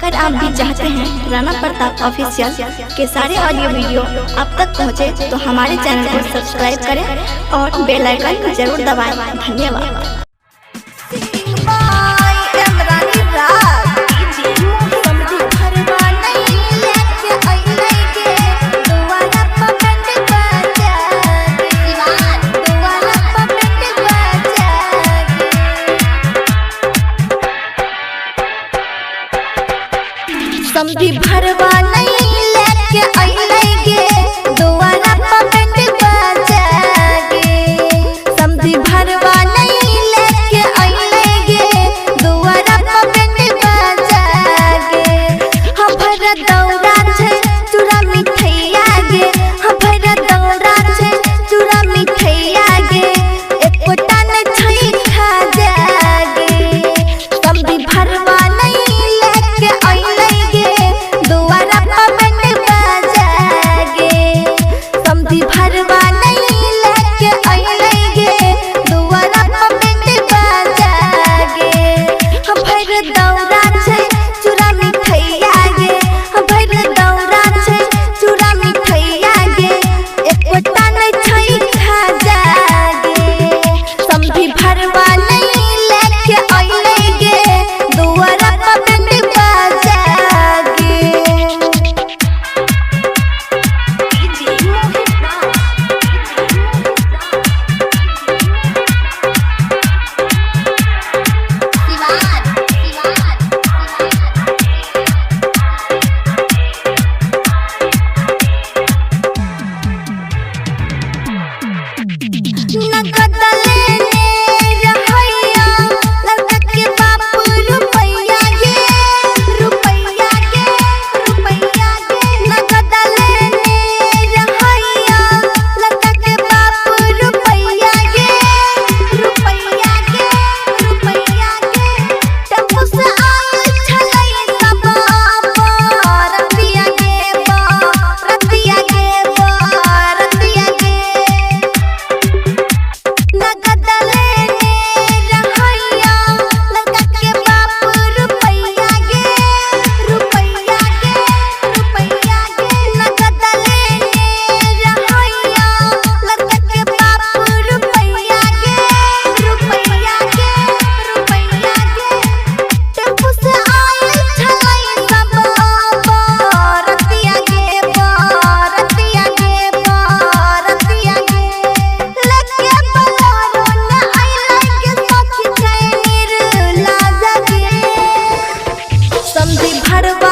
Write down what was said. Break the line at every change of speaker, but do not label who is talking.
अगर आप भी चाहते हैं राणा प्रताप ऑफिशियल के सारे ऑडियो वीडियो आप तक पहुंचे, तो हमारे चैनल को सब्सक्राइब करें और बेल आइकन जरूर दबाएं। धन्यवाद।
समधी भरवा नहीं लेके अइलै गे, दुआरा पर बैंड बजा गे। समधी भरवा नहीं लेके अइलै गे, दुआरा पर बैंड बजा गे। हम भर दौरा छै चूड़ा मिठैया गे, हम भर दौरा छै चूड़ा मिठैया गे, एकोटा नै छै खा जा गे। समधी भरवा नहीं लेके अइलै गे, दुआरा पर बैंड बजा गे। समधी भरवा नहीं लेके अइलै गे, दुआरा पर बैंड बजा गे। हम भर दौरा छै चूड़ा मिठैया गे, हम भर दौरा छै चूड़ा मिठैया गे, एकोटा नै छै खा जा गे। समधी भरवा नहीं लेके अइलै गे, दुआरा पर बैंड बजा गे। नगद लेने रहैया लड़का के बाप रुपैया गे, रुपैया गे, रुपैया गे। नगद लेने रहैया लड़का के बाप रुपैया गे, रुपैया गे, रुपैया गे। टेम्पू से आयल छलै सब बरतिया गे, बरतिया गे, बरतिया गे। नगद लेने रहैया लड़का के बाप रुपैया गे, रुपैया गे, रुपैया गे। नगद लेने रहैया लड़का के बाप रुपैया गे, रुपैया गे, रुपैया गे। टेम्पू से आयल छलै सब बरतिया गे, बरतिया गे, बरतिया गे। लेके बोलेरो न अइलै गे सखी छै निर्लाज गे। समधी भरवा